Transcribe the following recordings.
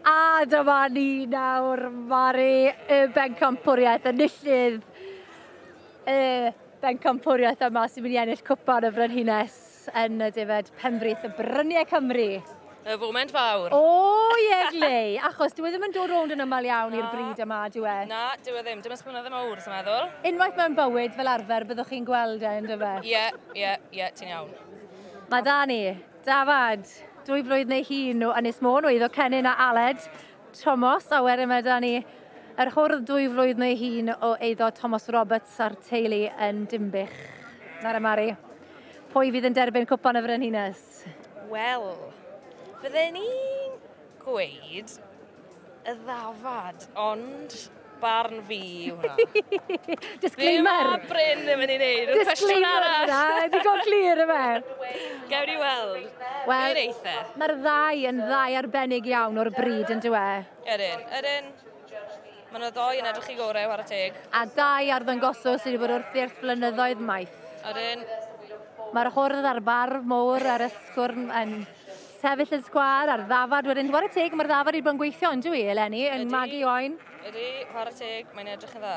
A dyma ni nawr, Mari, y bencampwriaeth, enillydd y bencampwriaeth yma sy'n mynd i ennill cwpan y Frenhines yn y defed Penfrith y Bryniau Cymru. Y foment fawr. O, ie, Glei. Achos dyw e ddim yn dod rownd yn aml iawn i'r bryd yma, dyw e? Na, dyw e ddim. Dim ers blynydde mawr, sy'n meddwl. Unwaith mewn bywyd, fel arfer, byddwch chi'n gweld e, yn dyfe? Ie, ie, ie, ti'n iawn. Mae da ni, dafad, dwy flwydd neu hun o Ynys Môn, o iddo Cennin a Aled Tomos, a wedyn mae da ni yr hwrdd dwy flwydd neu hun o eiddo Tomos Roberts a'r teulu yn Dinbych. Nara Mari, pwy fydd yn derbyn cwpan y Frenhines? Wel, fydden ni'n gweud y ddafad, ond barn fi yw hwnna. Disclaimer! Be mae Bryn yn mynd i wneud? Cwestiwn arall. Na, digon clir yma. Gewn ni weld. Wel, eitha. Mae'r ddau yn ddau arbennig iawn o'r bryd yn dywe. Ydyn, ydyn. Mae yna ddoi yn edrych i gorau, chwarae teg. A dau arddangoswr sydd wedi bod wrthi ers blynyddoedd maith. Ydyn. Mae'r hwrdd a'r barf mowr a'r ysgwrn yn sefyll yn sgwâr a'r ddafad wedyn. Chwarae teg, mae'r ddafad wedi bod yn gweithio yn dyw i, eleni, yn Ydi. magu oen. Ydy, chwarae teg, mae'n edrych yn dda.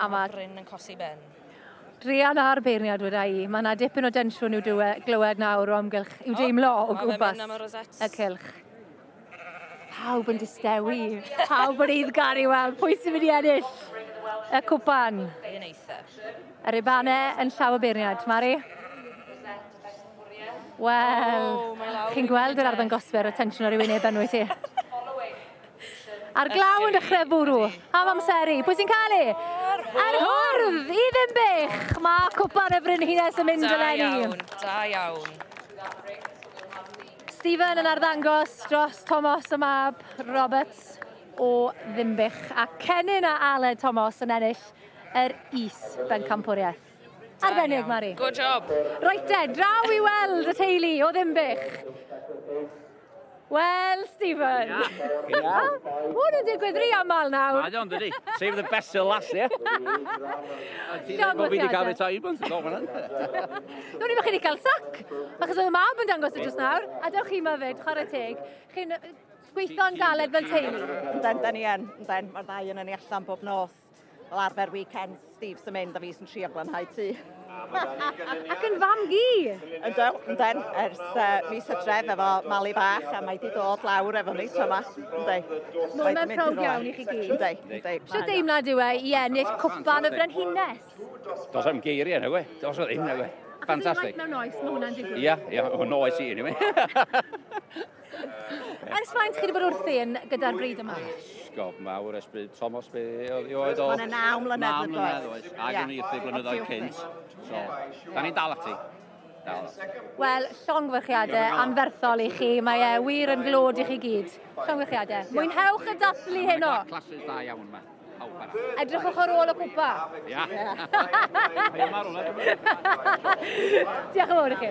A mae Bryn yn cosi ben. Druan a'r beirniad weda i. Mae yna dipyn o densiwn i'w dywe, glywed nawr o amgylch, i'w deimlo o ma' fe'n gwmpas mynd am y rosettes. y cylch. Pawb yn distewi, pawb yn eiddgar i weld pwy sy'n mynd i ennill y cwpan. Un eitha. Y ribannau yn llaw y beirniad. Mari? Wel, O, mae lawr chi'n i gweld yr gyd, e. arddangoswyr y tensiwn ar ei wyneb enw i ti. A'r glaw yn dechrau bwrw. Am amseru. Pwy sy'n cael ei? Yr hwrdd i Ddinbych. Mae cwpan y Frenhines yn mynd Da eleni. iawn, da iawn. Stephen yn arddangos dros Tomos y mab Roberts o Ddinbych. A Cennin a Aled Tomos yn ennill yr is bencampwriaeth. Arbennig, Mari. Good job. Reit te, draw i weld y teulu o Ddinbych. Wel, Stephen. Ia. Hwn yn digwydd rhy aml nawr. Mae o'n dydi. Save the best till last, ie? Ti'n dweud bod fi wedi cael retirement yn dod fan Nw'n i chi wedi cael sac, achos oedd y mab yn dangos y drws nawr, a dewch chi yma fyd, chwarae teg. Chi'n gweithio'n galed fel teulu. Ynden, da ni yn, ynden, mae'r ddau yn ni allan bob nos. Fel arfer weekends, Steve sy'n mynd a fi sy'n trio glanhau tŷ. Ac yn fam gi! Yndw, ynden, ers uh, mis Hydref efo Mali bach a mae di dod lawr efo ni tro yma. Yndi. Moment prowd iawn i chi gyd. Yndi, yndi. Sut deimlad yw e i ennill cwpan y Frenhines? Dos am geiriau, nag we? Dos o ddim, nag we? Fantastic. Achos unwaith mewn oes, mae hwnna'n digwydd. Ia, ia, o'n oes i, anyway. Ers faint chi wedi bod wrthi yn gyda'r bryd yma? Sgob mawr ers bryd Thomas be oedd i oed o. Mae'n naw mlynedd Naw yn mlynedd does. oes. Ac o'n i wrthi blynyddoedd cynt. So, da ni'n dal ati. Dal ati. Wel, llongyfarchiadau anferthol i chi. Mae e wir yn glod i chi gyd. Llongyfarchiadau. Mwynhewch y dathlu heno. Classes da iawn yma. Pawb arall. Edrychwch ar ôl y cwpa. Ia. Diolch yn fawr i chi.